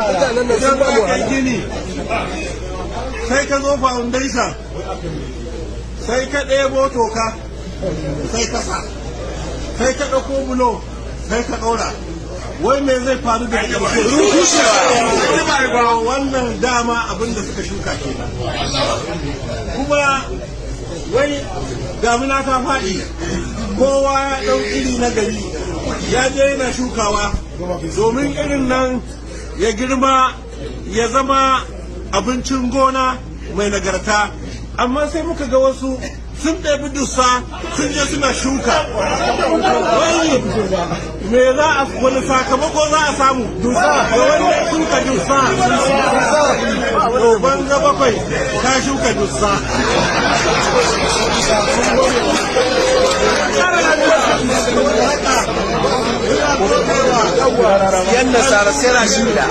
Mutanen nan sun Idan ba mu za ka yi wahala. gini, sai ka zo foundation, sai ka ɗebo toka, sai ka sa, sai ka ɗauko bulo, sai ka ɗora. Wai me zai faru da ƙarshe? Wannan dama abin da suka shuka kenan. Kuma wai damina ta faɗi, kowa ya ɗau iri na gari, ya je yana shukawa domin irin nan ya girma ya zama abincin gona mai nagarta. Amma sai muka ga wasu sun ɗebi dusa, sun je suna shuka. Wai me za a, wani sakamako za a samu ga wanda ya shuka dusa? To, banza bakwai ta shuka dusa. Yan nasara sai na shida.